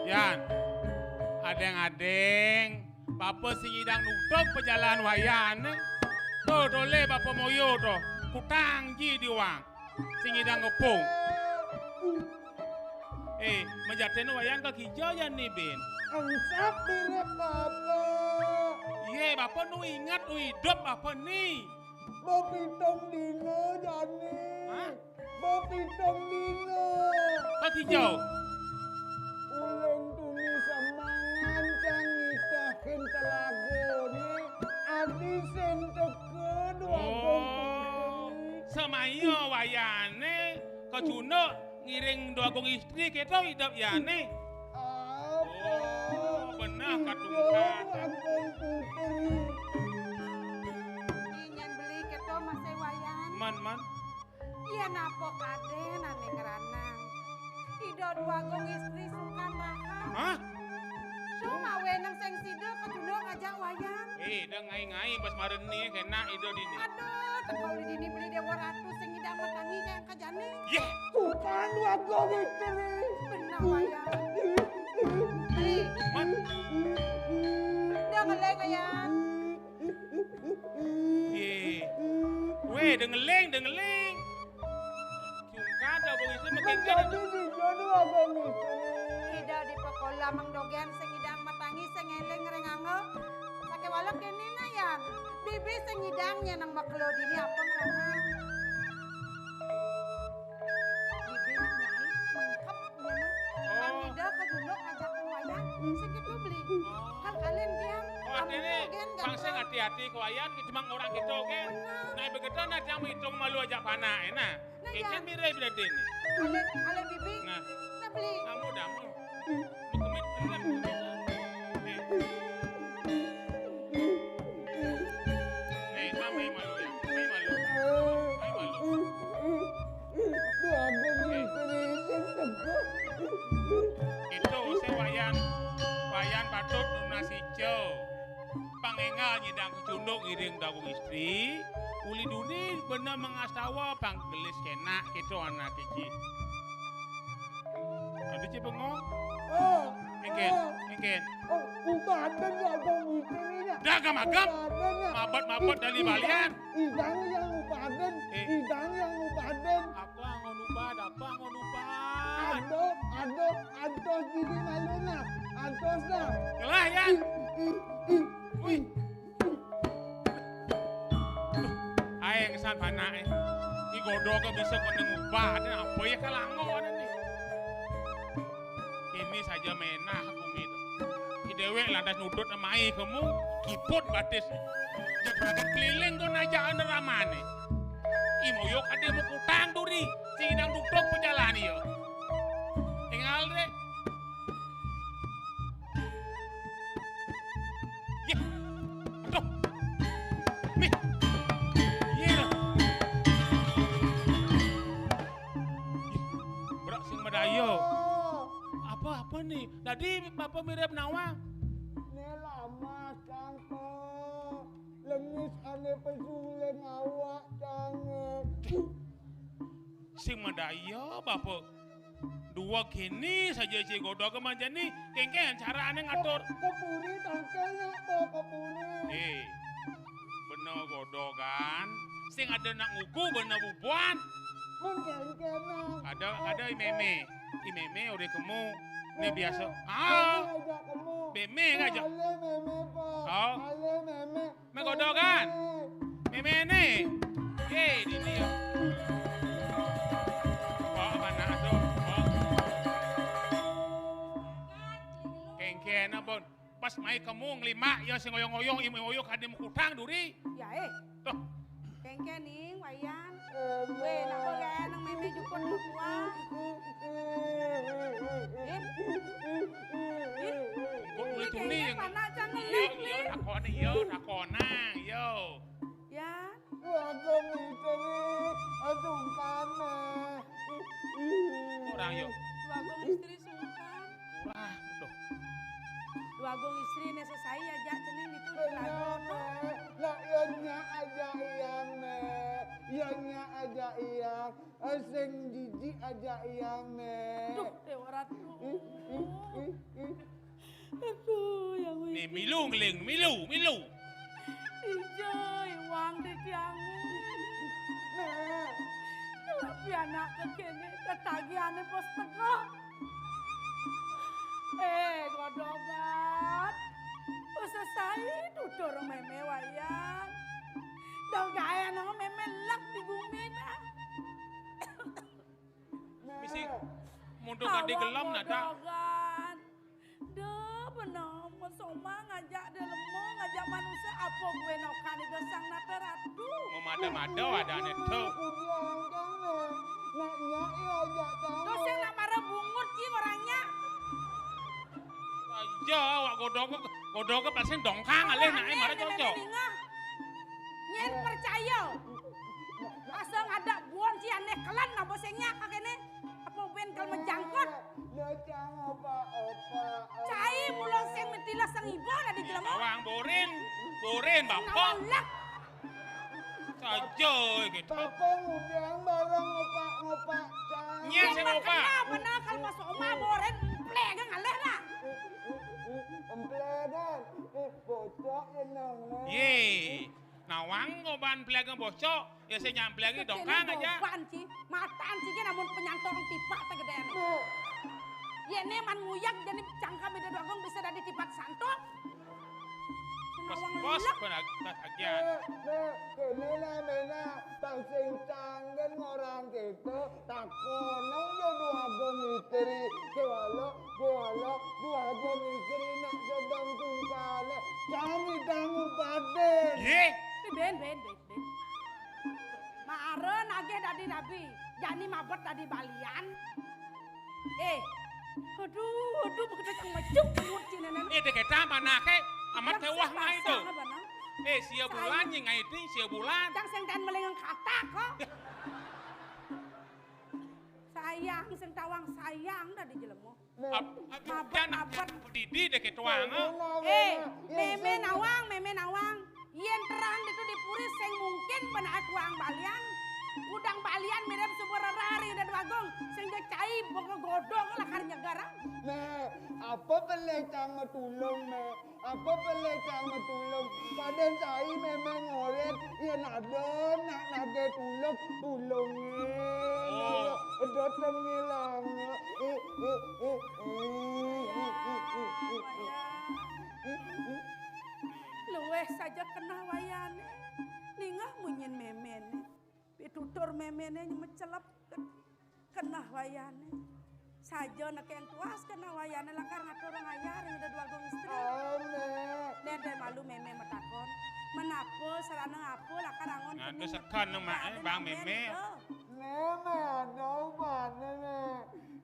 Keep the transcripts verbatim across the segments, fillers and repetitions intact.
Yan, adéng-adéng, bapa sing nyidang nutug pajalan Wayan. To, tolih bapa moyo to, kutang ji diwang. Sing nyidang ngepung. Eh, majaten Wayan ka kija jani, Bin? Angsap mirip bapa. Yé, bapa nu inget, nu idup bapa ni. Bepitung dina jani. Hah? Bepitung dina. Ka kija? Ulun tuni semangan cang ngitahin telagané, adi sing teka duagung. Oh, putri. Semaya Wayané kacunduk ngiring duagung istri kéto idup yané. Apa? Oh, beneh katungkat. Duagung putri. Inyen beli kéto masih Wayan. Man, man. Yén apa kadén ané ngranang. Ida duagung istri sungkan rahan. Hah? Sumawé nang sing sida kacunduk ngajak Wayan. Eh, ida ngai-ngai bas mareni kénak ida dini. Aduh, teka uli dini beli Déwa Ratu sing ngidang matangi kaya ka jani. Yéh. Sungkan duagung istri. Beneh, Wayan. Beli. Man. Ida ngeling, Wayan. Yé. Wéh, dengeling, dengeling. Kiung kada bang itu makin kada. Menjadi di jodoh abang itu. Ida di pekola Mang Dogén sing ngidang matangi sing ngeling ring angga. Sakéwala kéné na, Yan. Bibi sing ngidang nyén nang makelo dini apa ngranang. Bibi nak nyai mengkep. Iya, nah. Oh. Pang Ida kacunduk ngajak Wayan, sing kéto beli. Oh. Hal kalian diam. Oh, artinya pang sing hati-hati ke Wayan, cuma orang kéto, oké? Benar. Nah, begitu nah, yang menghitung malu aja panak, ya, nah. Nah, iya. Ikan mirip beda dini. Kalian, kalian bibi, nah. Nah, beli. Kamu dah, mu. Mukemit, bener, mukemit. Nih. Nih, nah, main malu ya. Main malu. Main malu. Duh, aku mikir itu teko. Itu sing Wayan, Wayan patut nunas ijo. Pang énggal nyidang kacunduk ngiring duagung istri, uli duni beneh mengastawa pang gelis kénak kéto anak iki. Adi ci bengong? Oh. Engkén, oh. Engkén. Oh, ubaden ya, Bang, mikirinnya. Dah, agam-agam. Ubaden ya. Mabet-mabet dari balian. Idang yang ubaden, eh. Idang yang ubaden. Apa ngon ubad, apa ngon ubad? Aduh, aduh, aduh, jadi malu nah. Aduh dah. Ngelah ya. Ih, ih, ih, ih. Wih. Aé ngesan panaké. Ni godhoké bisa kena ngubah, ada apa ya kalango ada nih. Ini saja menah bumi itu. Ki déwék lantas nudut amai kamu, kiput batis. Jek berangkat keliling kok najaan ramane. I moyok ada mau kutang duri, sing idang duduk pejalan iya. Tinggal deh. Yéh. Aduh. Mih. Yéh lah. Yéh. Berak sing madaya. Apa, apa nih? Tadi Bapak mirip nawang. Né lamas, Kang, to. Lengis ané pesuling awak, Kang. Sing madaya, Bapak. Dua kini saja si godog manjani, kéngkén carané ngatur. Ke, ke puri tangkilnya, to, ke puri. Eh, bener godogan. Sing ada nak nguku, bener bubuan. Mun kéngkén, nah. Ada, ada i mémé. I mémé udah kemu. Né biasa. Ah. Mémé aja kemu. Mémé aja. Alé mémé, Pak. Oh. Alé mémé. Mé godogan. Mémé né. Yé, dini ya. Wah, mana tuh? Wah. Kéngkén apa? Pas mai kamu nglimak ya sing ngoyong-ngoyong, i moyok ada mukutang duri. Ya, eh. Tuh. Kéngkén ning, Wayan. Wéh, napa gaé nang mémé juput lu kuah? Ih. Ih. Kok mulai tuni yang panak cang ngelik, iya, iya, takonan, iya, takonan, iya. Ya. Wah, kok mikir, aduh, panas. Orang, yo. Duagung istri sungkan. Wah, betul. Duagung istri né sesai aja cening itu di lagu. Nak, iya, nya aja yang, né. Yang nyak ajak iyang, eh, sing jijik ajak iyang, Mé. Duh, Déwa Ratu. Ih, ih, ih, ih. Aduh, ya Allah. Nih, milu ngeling, milu, milu. Ijo, iwang di tiang. Nah. Tapi anak kéné tetagihané pos tengah. Eh, godogan. Usah sai tutur mémé wayan. Dong gaé nang mémé lek di bumi dah. Misi munduk adi gelem nada. Godogan. Deh, bener, Mas Oma ngajak deh lemo, ngajak manusia, apa gue nokan itu sang nata ratu? Mau mada-mada ada nih tuh. Dosen nak marah bungut ki orangnya. Aja, wak godok, godok pasti dongkang alih nak marah cocok. Nyén percaya. Asal ada buan si aneh kelan apa sing nyak kéné. Apa ben kal menjangkut? Cai mula sing metilah sang iba lah di jelema. Bawang borin, borin bapak. Nawang lek. Saja gitu. Bapak ngundang bareng ngopak-ngopak cai. Nyén sing ngopak. Kenapa nak kal Mas Oma borin emplek ngalih lah. Emplek kan. Eh, bocok ya nang. Ye. Nawang ngoban peliaga bocok, ya saya nyampe lagi dongkang aja. Goban ci, matan ci namun penyantong tipak tegedéné. Yé né man nguyak jadi cangkem Ida Dwagung bisa dadi tipak santok. Nawang bos lek. Bos agian. Nah, nah, kéné lah ména tang sing canggen ngorang kéto. Takono ya Dwagung istri, kéwala, kéwala Dwagung istri nak sedang tungkale, cari dangu badén. Yé. Ben, ben, ben, ben. Mara nagih dadi rabi, jani mabet dadi balian. Eh, aduh, aduh, begitu cang mejuk, menyut ci nénén. Eh, dek éta manaké amat téwah ngai to. Eh, sia bulan nyi ngai ti, sia bulan. Cang sing dan melengeng katak kok. Sayang, sing tawang sayang dadi jelema. Mabet, mabet. Didi dek tuang. Eh, mémé nawang, mémé nawang. Yén terang ditu di puri sing mungkin benaké tuang balian. Udang balian mirip subur rari Ida Dwagung. Sing cai boko godong lakar nyegar. Nah, apa pelé cang tulung, Mé? Apa pelé cang tulung? Padahal cai mémé ngorit, yén ada nak nagih tulung, tulungin. Oh. Ada tengilang. Eh, eh, eh, eh. Luwih saja kenah wayané. Ningah munyin méméné. Pitutur méméné nyemecelep kenah wayané. Saja nekeng tuas kenah wayané lakar ngatur ngayar ring Ida Dwagung istri. Amin. Dén, dén malu mémé matakon. Menapa sarana apa lakar angon. Nah, kening sekan nang mak, eh, Bang Mémé. Mémé ada ubané, Mé.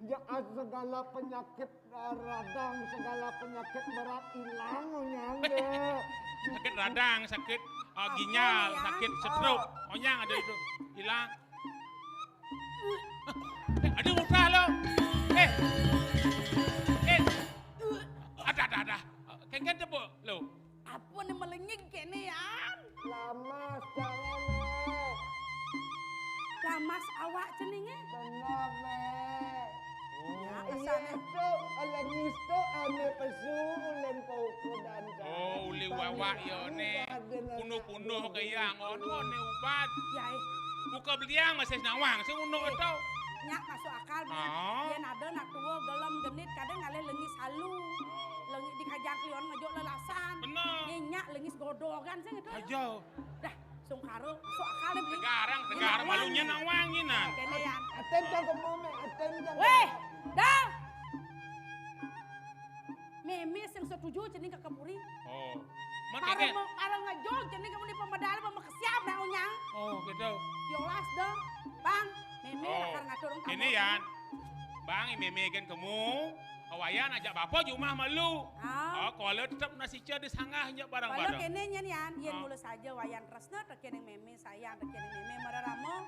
Ya, segala penyakit radang, segala penyakit berat hilang, onyang deh. Sakit radang, sakit, eh, ginjal, sakit stroke. Onyang ada itu. Hilang. Eh, ada usah lo. Eh. Eh. Ada, ada, ada. Kéngkén tepuk lo. Apa né melengig kéné, Yan? Lamas, jangan, Mé. Lamas awak ceningé? Bener, Mé. Oh. Ya, iya. Itu, lengis to ané pesu, ulin poko dan. Oh, uli wawak ya né. Punuh-punuh ke yang ono né ubat. Ya, eh. Buka beliang masih nawang, sing ono to. Nyak masuk akal, Bang. Oh. Yén ada nak tua gelem genit, kadang ngalih lengis halu. Lengis dikajak lion ngejok lelasan. Bener. Nyenyak lengis godogan sing itu. Aja. Dah, sungkara, masuk akal deh, Bli. Tegarang, tegar malunya nawang ini. Kéné, Yan. Atén cang kemu, Mé, atén cang. Wéh, dah. Mémé sing setuju cening ka kemuri. Oh. Para ngejok cening kemuri pemedal pemekesiap dah onyang. Oh, gitu. Yolas dah. Bang, mémé lakar ngatur. Ini, Yan. Bang, mémé gén kemu. Awayan ajak bapa jumah malu. Ah. Oh, kalau tetap nasi cia disanggah nya barang-barang. Kalau kéné nyen, Yan, yén mula saja wayan tresna, kéné mémé sayang, kéné mémé mararama.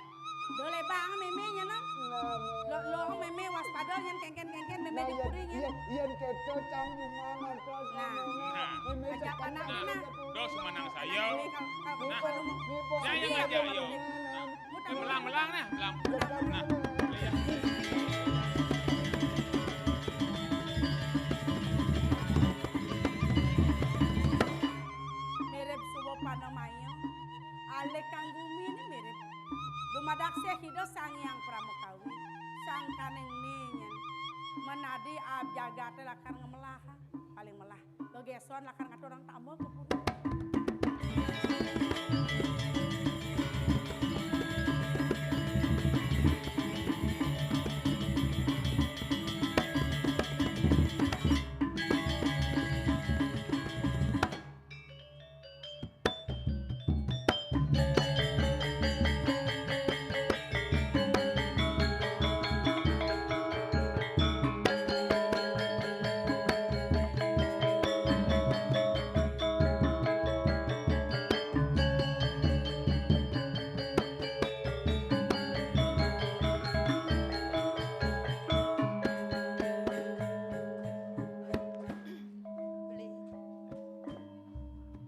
Dolé bang mémé nya, nah. Lo, lo mémé waspada yen kéngkén-kéngkén mémé dipuri nya. Yen, yen kéto cang jumah ngantos mémé. Nah. Mémé ajak anak, nah. Dos menang saya. Nah. Saya yang ajak, ayo. Melang-melang nah, melang. Nah, iya. Mirip suba panamaia. Alih kang gumi né mirip. Dumadak sih Ida Sang Hyang Pramakawi. Sangkaning né nyén. Menadi ab jagaté lakar ngemelah. Paling melah. Gegéson lakar ngaturang tamba ka puri. Beli.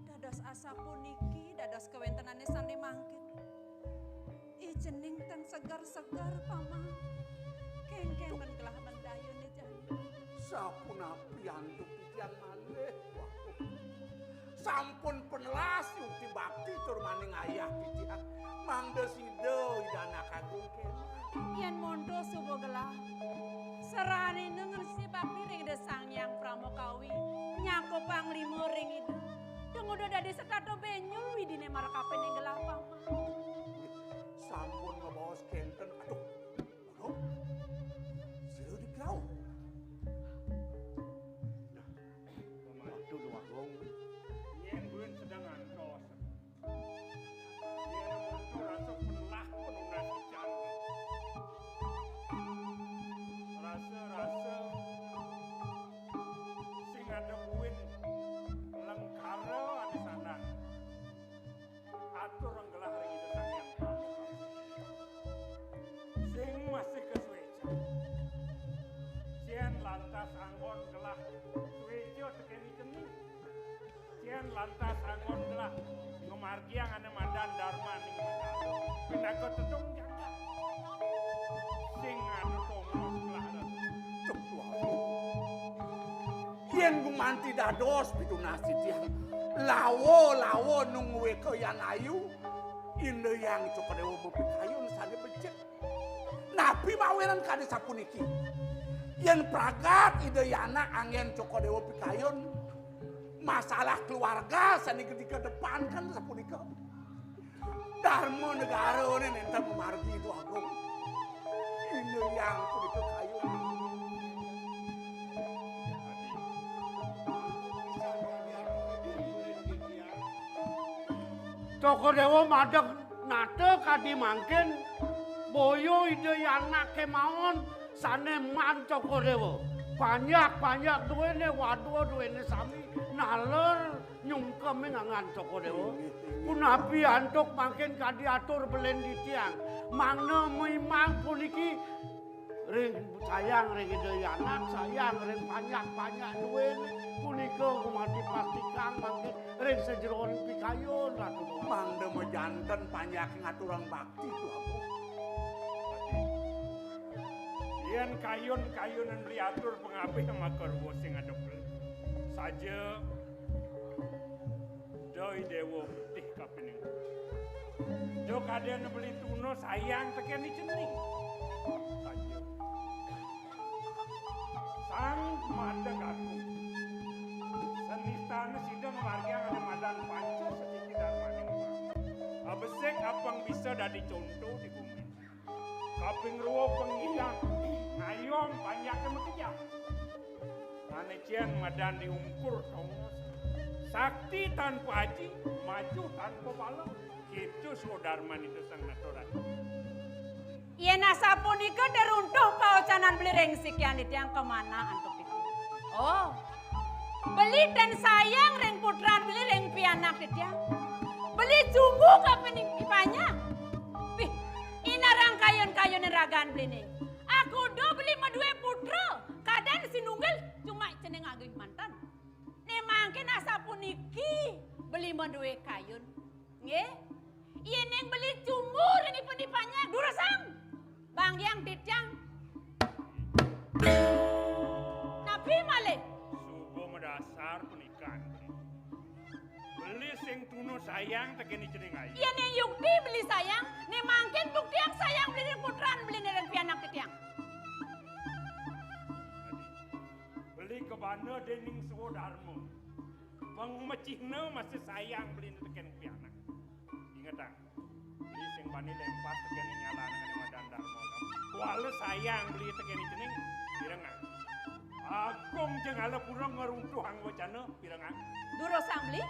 Dados asapuniki, dados kawéntenané sané mangkin. Ih, cening tan seger-seger, Paman. Kénkén men gelah mendayun né jani. Sapunapi antuk titiang malih? Waduh. Sampun penelas yukti bakti tur maning ayah titiang. Mangda sida Ida Anak Agung kéné. Yén monto suba gelah. Serané ngresiki bakti ring Ida Sang Hyang Pramakawi. Nyangkupang lima ring Ida. Tumuda dadi setata benyul widiné marakapining gelah, Paman. Sampun ngabaos kénten. Aduh, Agung. Sira di pirauh. Nah, Paman. Waduh, Agung. Nyén buin sedeng ngantos. Yén monto rasa penelah penunas ican. Rasa-rasa sing ada buin lengkara ane sandang. Atur gelah ring Ida Sang Hyang Pramakawi. Sing masih kasuecan. Sing lantas anggon gelah sueca tekén cening. Sing lantas anggon gelah ngamargiang ane madan darmaning negara. Pinaka tetung jagat. Sing anu tongos gelah. Duh, Tuhan. Yén gumanti dados pitunas titiang, lawa-lawa nunggué kayan ayu, Ida Hyang Cokor Dewa mapikayun sané becik. Napi mawinan kadi sapuniki? Yén pragat Ida Yana anggén Cokor Dewa pikayun, masalah keluarga sané gedé kedepankan sapunika. Darma negarané nénten mamargi Ida Agung. Ida Hyang punika kayun. Cokor Dewa madeg nata kadi mangkin, boya Ida Yana kémaon sané maan Cokor Dewa. Panjak-panjak duéné, wadua duéné sami naler nyungkeming angan Cokor Dewa. Inggih, inggih. Punapi antuk mangkin kadi atur belin titiang. Mangda mimang puniki ring sayang ring Ida Yana, sayang ring panjak-panjak duéné. Punika gumanti pastikang mangkin ring sajeroning pikayun, Ratu. Mangda majanten panjak ngaturang bakti, Prabu. Yén kayun-kayunan beli atur pangabih maka ruwet sing ngadep. Saja Dai Déwa Betih kapining. Da kadén beli tuna sayang tekén i cening. Saja. Sang Madeg Agung. Senistané sida ngamargiang ané madan panca setiti darmaning. Abesik apang bisa dadi conto di bumi. Kaping rua pengidang ngayom panjaké makejang. Ané cén madan diungkur tongos. Sakti tanpa aji, maju tanpa bala. Kitu swadarman itu sang naturan. Yén asapunika deruntuh paocanan beli ring sikian titiang kamana antuk titiang. Oh. Beli ten sayang ring putran beli ring pianak titiang. Beli jumbuh kapining pipanya. Pih, inarang kayun-kayun ragan beliné. Akuda beli madué putra, kadén sinunggil cuma cening agih manten. Né mangkin asapuniki beli madué kayun. Nggih. Yén ning beli cumur ini penipannya durusang. Bang Yang Titiang. Napi malih? Suba madasar penikan. Beli sing tuna sayang tekén cening ayu. Yén ning yukti beli sayang, né mangkin buktiang sayang beli ring putran beli ring pianak titiang. Beli kabanda dening swadarma. Pang macihna masih sayang beli tekén pianak. Ingetang. Beli sing bani lempas tekén nyalana madan darma. Kuala sayang beli tekén cening, pirengang. Agung Jenggala pura ngruntuhang wacana, pirengang. Durusang beli?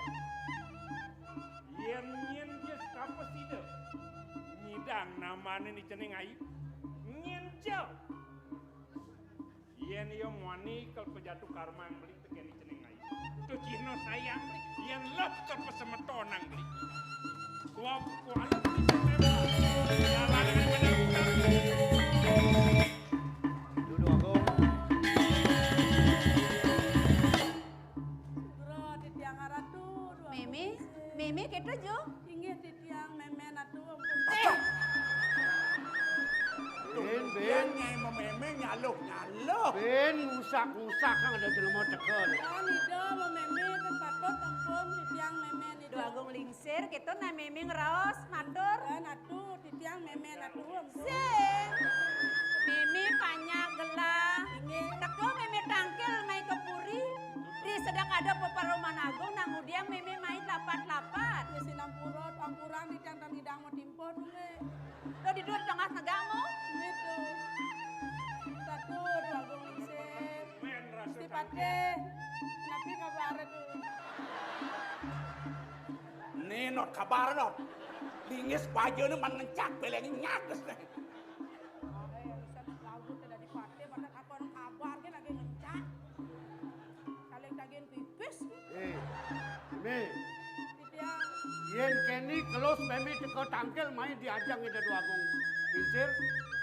Yén nyén ja sapa sida nyidang namané ni cening ayu. Nyén ja. Yén ia muani kal pajatu karmang beli tekén cening ayu. Tu cihna sayang beli. Yén lep kal pasemetonang beli. Kuap kuala beli. Jalan bener. Dudu Agung. Sugra titiang Ratu, duh Mémé, Agung. Mémé kéto, Jo? Inggih titiang Mémé Ratu, ampun. Eh. Bén, bén. Titiang nyai mamémé nyaluh-nyaluh. Bén, ngusak-ngusak kan ada jelema teka. Kan ida mamémé kan patut ampun titiang Mémé Ratu. Duh Agung lingsir, kéto nah Mémé ngraos, matur. Kan Ratu, titiang Mémé Ratu, ampun. Sing. Mémé panjak gelah. Inggih. Teka Mémé tangkil mai ka puri. Di sedak ada peparuman agung, nah ngudiang Mémé mai lapat-lapat. Ya sinampura, ampurang titiang tan ngidang matimpa, tunggé. Lo di dua tengah negangmu. Gitu. Satu, dua, Agung lingsir. Gusti Patih. Napi kabar tu? Né, Not, kabar, Not. Lingis baja né man ngencak, beleng nyages né. Ada yang bisa laut ada di Patih, pada kapan kabar kan lagi ngencak. Saling tagihin pipis. Eh, Mémé. Titiang. Yén kéné kelus Mémé teka tangkil mai diajang Ida Dwagung. Pincir,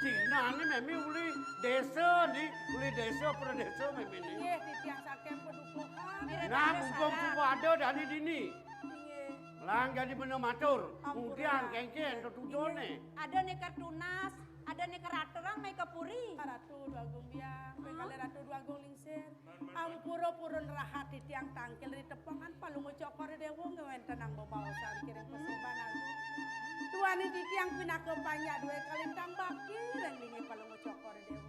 Cina né Mémé uli désa di, uli désa pradésa Mémé né. Nggih, titiang saking padukuhan. Nah, mumpung suba ada dani dini. Nggih. Lang jadi bena matur. Ampun. Ngudiang kénkén tetujoné. Ada né ka tunas, ada né ka raturang mai ka puri. Ratu Dwagung Biang, pengkali Ratu Dwagung Lingsir. Ampura purun rahat titiang tangkil ri tepengan Palungguh Cokor Déwa ngwéntenang bebaosan kiring pasembahan agung. Duaning titiang pinaka panjak dué kalintang bakti ring linggih Palungguh Cokor Déwa.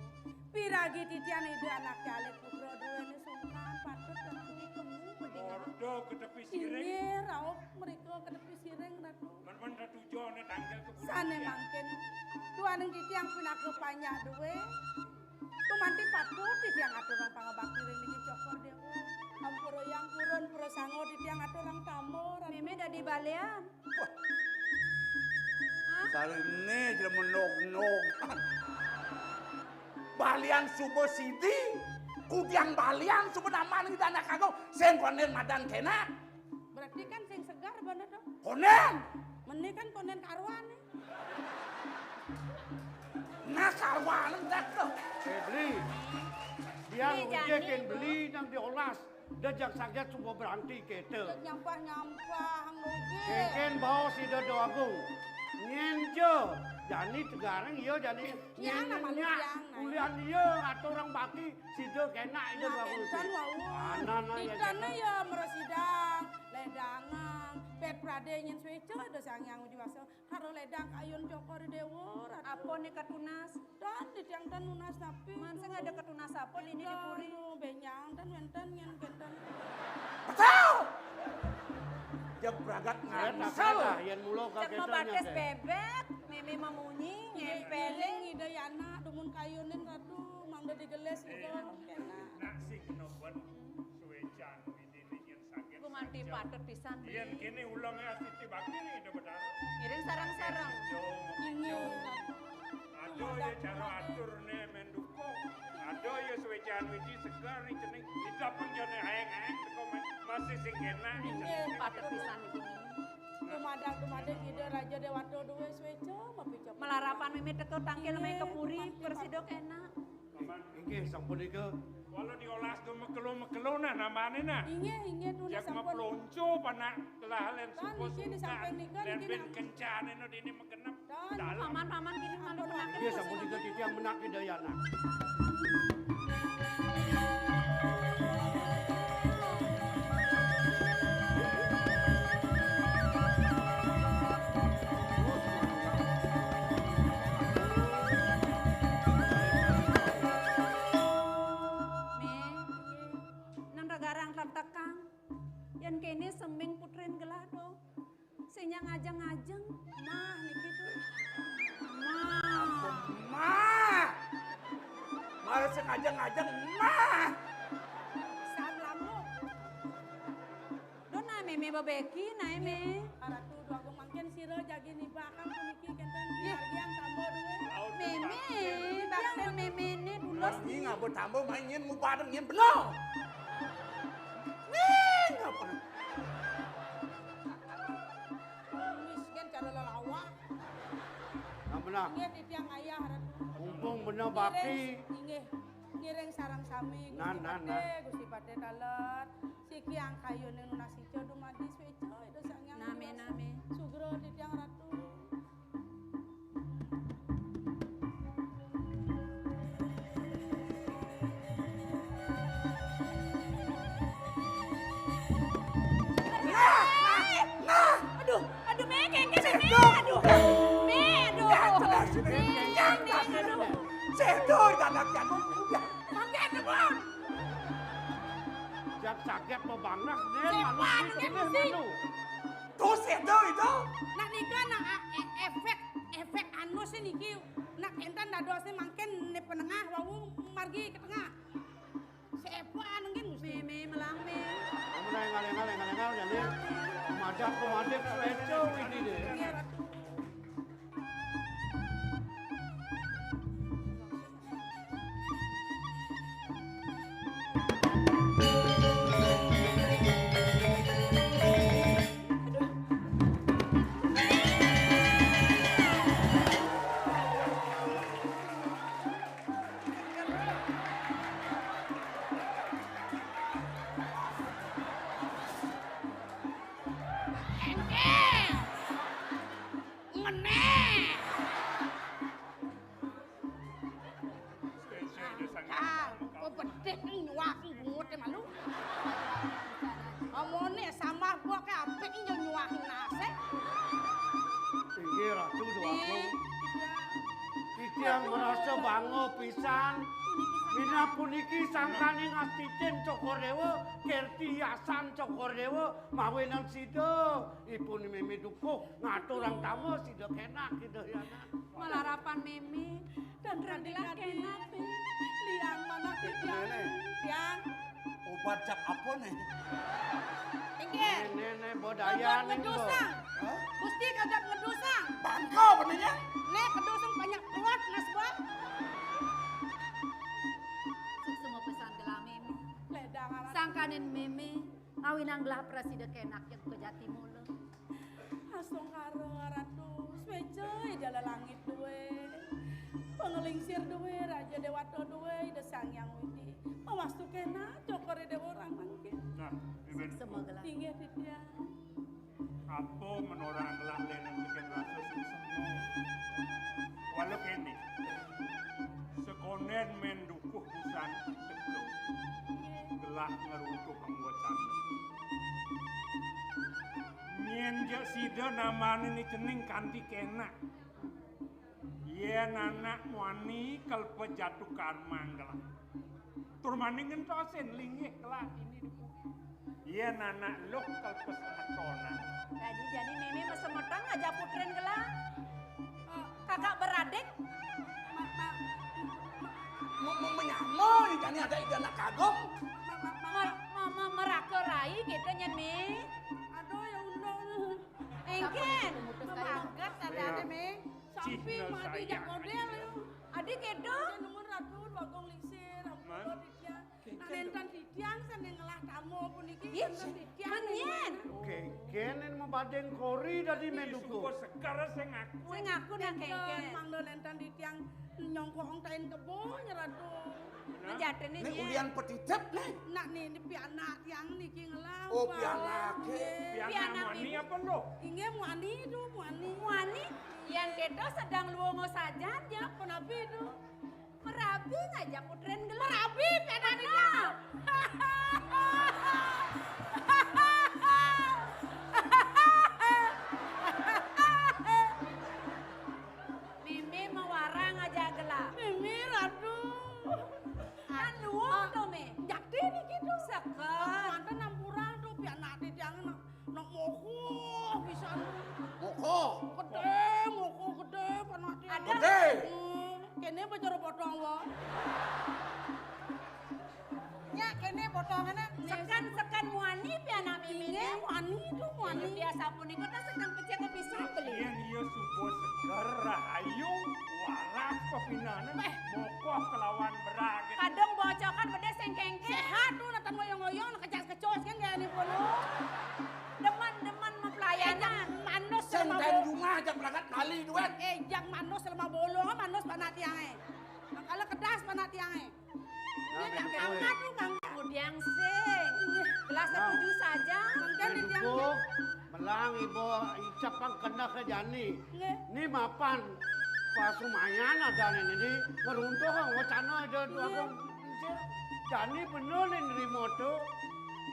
Piragi titiang ida anaké alit putra duéné sungkan patut tetuju kemu bedingan. Ordo ka tepi siring. Inggih, rauh mrika ka tepi siring, Ratu. Men-men tetujoné tangkil ka puri. Sané mangkin. Duaning titiang pinaka panjak dué. Gumanti patut titiang aturang pangabakti ring linggih Cokor Déwa. Ampura Hyang Purun, prasangga titiang aturang tamba, Ratu. Mémé dadi balian. Wah. Hah? Sariné jelema nog-nogan. Balian suba sidi, kudiang balian suba namané Ida Anak Agung, sing kondén madan kénak. Berarti kan sing segar bener to? Kondén. Meni kan kondén karuan né. Nah, karuan dak to. Eh, Beli. Dia Beli, ngejekin jani, Beli nang diolas. Dah jak saget suba berhenti kéto. Nyampah-nyampah, Ang Lugi. Kénkén baos Ida Dwagung. Nyén ja, jani tegarang iya jani. Nyén, nyén, nyén, nyén. Ulian iya aturang bakti sida kénak Ida Dwagung. Nah, kénten wau. Anan, nah, ya, kénten ya, mresidang, ledangang, pét pradé nyén suéca Ida Sang Hyang Widi Wasa. Karo ledang kayun Cokor Déwa, Ratu. Apa né katunas? Tan, titiang tan nunas napi. Man sing ada katunas apa dini di puri? Anu, bénjang tan wénten nyén kénten. Betul. Jeg bragat ngangsel. Yén mula cek kakéto mabatis nyate. Bébék, Mémé mamunyi, ngémpéling. Ida Yana, dumun kayunin, Ratu, mangda digelis ida. Nak sing kena ban suécan. Gumanti patut pisan. Yén kéné ulengé astiti bakti ring Ida Betara. Ngiring sareng-sareng. Inggih. Ada ya cara aturné mén duka. Ada ya suécan widi segar nih cening. Ida pun jane aeng-aeng teko mén. Masih sing kénak. Inggih, patut pisan ibu. Dumadak-dumadak Ida Raja Déwata duwé suéca mapicok. Malarapan mimit teka tangkil mai ka puri, prasida kénak. Inggih, sampun nika. Kalau diolas do makelo-makelo nah namane nah. Inggih, inggih, tuh, jak sampun. Maplonco panak telah len. Kan supo niki di samping nika, lén niki ben nam- kencane no dene magenep. Kan. Dalem. Paman, paman, gini malu. Ampun, menake. Iya, sampun tiga titik yang menak di dayana. Mé, nang regarang tetekang. Yén kéné semeng putrin gelah do. Sing nyang ajeng-ajeng, mah niki to. Mah. Mah. Malah sing ajeng-ajeng, mah. Pisan lamuk. Duh, nah, mémé bebeki, nah, Mé. Ratu Déwa Agung, mangkin sira jagi nibakang puniki kénten. Ih. Margiang tamba duwé. Mémé, bakten méméné dulos. Nggih, ngaba tamba, main nyén mubareng nyén bela. Nih, ngapa? Miskin cara lelawak. Nah, benar. Nggih, titiang ayah, Ratu. Mumpung benar bakti. Ngiring, inggih. Ngiring sareng sami, Gusti Patih, Gusti Patih taler. Siki angkayune nunas ijo dumadi swejo, Ida Sang Hyang Widi Wasa. Nami, nami. Sugra titiang Ratu. Nah, nah, nah. Aduh, aduh, Mé, kéngkén, Mé, aduh. Mé, aduh. Mé, Mé, aduh. Sédo, anak jago, udah. Mangké, aduh. Jak sagét bebanget, Dén. Sepan, malu, Dén, sepan, malu. Tuh, sédo itu. Nah, nika, nah, a-, e-, efek, efek anu sih niki. Nah, énten dadosé mangkin né penengah wau margi ke tengah. Sepan nggih, Gusti. Mé, Mé, melang, Mé. Kamu nang ngalih-ngalih, ngalih-ngalih, jadi. Madak, madak, sweco, ini deh. Iya, Ratu. Engké. Ngené. Spesial desa. Ah, kok bedhé nyuwak bungut malu. Omone samah mbok ke apik yo nyuwak nase. Inggih, Ratu Déwa Agung. Titiang merasa bangga pisan. Minab puniki sangkaning asticin Cokor Déwa, kerti yasan Cokor Déwa, mawinan sida ipun mimi dukuh ngaturang tama sida kenak, sida yana. Malarapan mémé dan renggilah kenak, Bi. Liang manah titiang. Tiang. Obat jak apa nih? Inggih. Né, né, né, bodaya nih, ngedusang. Hah? Gusti kagak ngedusang. Bangko benenya. Né, kedusang banyak keluar, Mas Bang. Suksma pisan gelah mémé. Ledang aran. Sangkaning mémé, ngawinang gelah prasida kenak jeg kejati mula. Astungkara, Ratu, sweja ida lelangit duwe. Panglingsir duwe, Raja Dewata duwe, Ida Sang Hyang Widi. Mawastu kenak, Cokor Déwa ora mangkin. Nah, Iben. Semoga lah. Inggih, titiang. Apa menorang gelah lenen bikin rasa suksma? Walau kene, sekonden men dukuh busan teka. Gelah ngeruntuh anggota. Nyén ja sida namane ni cening kanti kenak. Yén anak muani kelpa jatuh karma gelah. Tur mani ngentosin linggih gelah ini dukuh. Yén anak luh kelpa semetonan. Dadi jani mémé masemeton ngajak putrin gelah. Kakak beradik. Ma-, ma-, ma-, ma-, menyama ni jani ada ida anak kagum. Ma-, ma-, ma-, ma-, ma-, ma-, meraka rai kita nyén, Mé. Aduh, ya Allah. Engken. Mangkat ada, ada, Mé. Sampi mati jak model, ya. Adi kedo. Nuwun Ratu, Bagong Lingsir, ampun titiang. Nah, nénten titiang sing ngelah tamu puniki, ih, nénten titiang. Menyen. Kéngkén mabading kori dadi menduko. Sungguh seger sing aku. Sing aku nang kéngkén. Mangda nénten titiang nyongkong tain kebo, Ratu. Nah, jatuh nih, nih, ulian petitip nih. Nak nih, ini pianak tiang niki ngelah. Oh, pianaké. Pianak muani apa, Nduk? Inggih, muani itu, muani. Muani? Yén kéto sedeng luunga sajan ya. Punapi itu? Merabi ngajak putrin gelah. Merabi, pianak tiang. Mimi mawarang aja gelah. Mimi, Ratu. Anu to, Mi. Jakti niki to. Seken. Manten ampura to, pianak tiang nak, nak mokoh pisan. Mokoh? Gedé, mokoh gedé, pianak tiang. Ada. Gedé. Hmm, kéné bajar potong, wa. Nya, kéné potongané. Seken, seken muani pianak Mimi. Inggih, muani to, muani. Biasa punika ta seken becik kepisan beli. Yén iya suba seger, rahayu, waras pepinané, mokoh kelawan berag. Kadung bocokan bedé sing kéngkén. Séhat to, nenten ngoyong-ngoyong, kecas-kecos kan gayanipun. Demen-demen mapelayanan. Manus. Sing ten jumah ajak berangkat bali duén. Eh, jak manus lemah bolong, manus pianak tiangé. Mangkala kedas pianak tiangé. Nah, Kang, Kang, Kang. Udiang sing. Gelah setuju saja. Mangkin Dukuh, melang ibu icap pang keneh ka jani. Nggih. Ni mapan pasumayan adané ni, ngruntuh wacana Ida Déwa Agung. Jani bener né nrima to.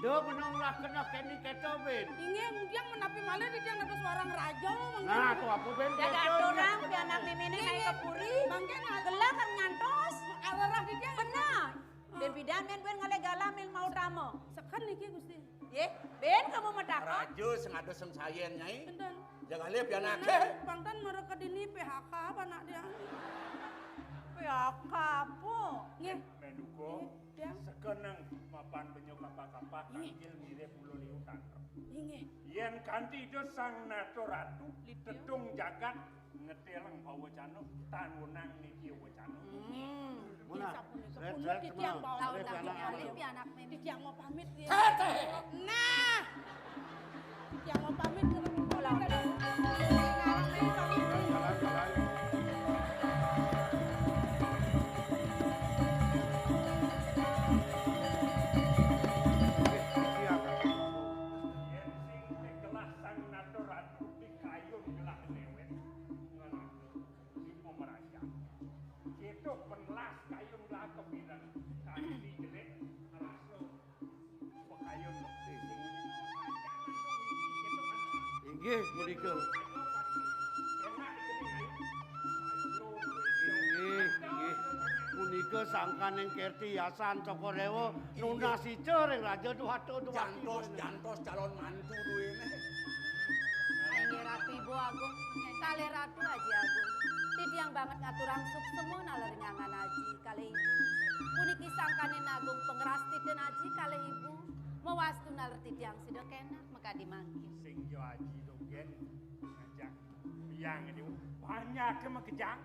Da bener ngelah keneh kéné kéto, Bén. Inggih, mungkin menapi malih titiang dados warang raja, mangkin. Nah, to apa, Bén? Dadi kéto, aturang, Bén. Pianak Miminé naik ke puri. Mangkin gelah kan ngantos. Arah titiang. Bener. Bén pidan mén bén ngalih galah mén mau tama. Seken niki, Gusti. Yé, bén kamu matakon. Raja sing ada sing sayen, Nyai. Benten. Jangan lihat pianaké. Benten mereka dini P H K apa nak dia? P H K apa? Nggih. Menduga. Nggih, Tiang. Sekeneng mapan benyo kapah-kapah tangkil mirip ula liu tangkep. Nggih. Yén kanthi Ida Sang Nata Ratu, tetung jagat ngeteleng pawacana, tan wenang niki wacana. Hmm. Muna, sapunika red, punika red, titiang semua. Bawa red, anak anak. Anak. Titiang mau pamit ya. Tete. Nah. Titiang mau pamit. Jalan, jalan. Yén sing tegelah Sang Nata Ratu dikayun gelah lewet. Ngalangkung di pemerajan. Kéto penelas kayun gelah kepidan. Kanthi jelek ngerasa pekayun. Inggih, punika. Inggih, inggih. Punika sangkaning kerti yasan Cokor Dewa nunas ica ring Raja Duwata Duwati. Jantos, jantos calon mantu duwéné. Inggih Ratu Ibu Agung, kalih Ratu Aji Agung. Titiang banget ngaturang suksema naler nyangan Aji kalih Ibu. Puniki sangkaning agung pangrastiten Aji kalih Ibu. Mawastu naler titiang sida kénak makadi mangkin. Sing ja Aji dogén ngajak Hyang Déwa. Banyak makejang.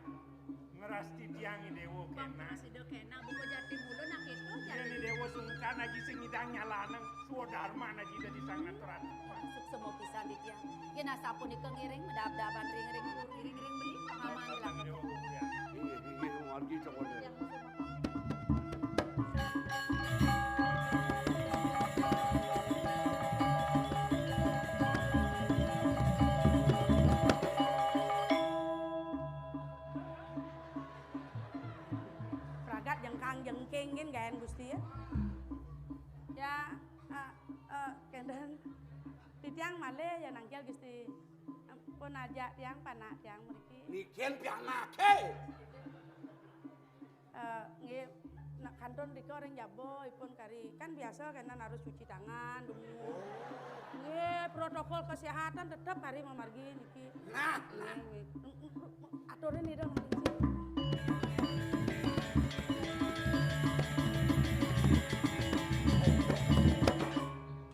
Ngrasti tiang Déwa kénak. Sida kénak buka jati mula nak itu. Yén jati Déwa sungkan aji sing nyidang nyalanang swadarman aji dadi sang aturan. Suksema pisan di tiang. Yén asapunika ngiring medab-daban ring-ring puri. Ring-ring beli pangaman. Déwa puri. Inggih, inggih, wargi cokor. Pragat jengkang-jengking gén gaén Gusti ya. Ya, eh, eh, kénten. Titiang malih ya nangkil Gusti. Pun ajak tiang panak tiang mriki. Niki panaké. Eh, nggih, nak kantun rika ring jaba ipun kari. Kan biasa kénten harus cuci tangan dulu. Nggih, protokol kesehatan tetep kari mamargi niki. Nah, nah. Nggih, nggih. Aturin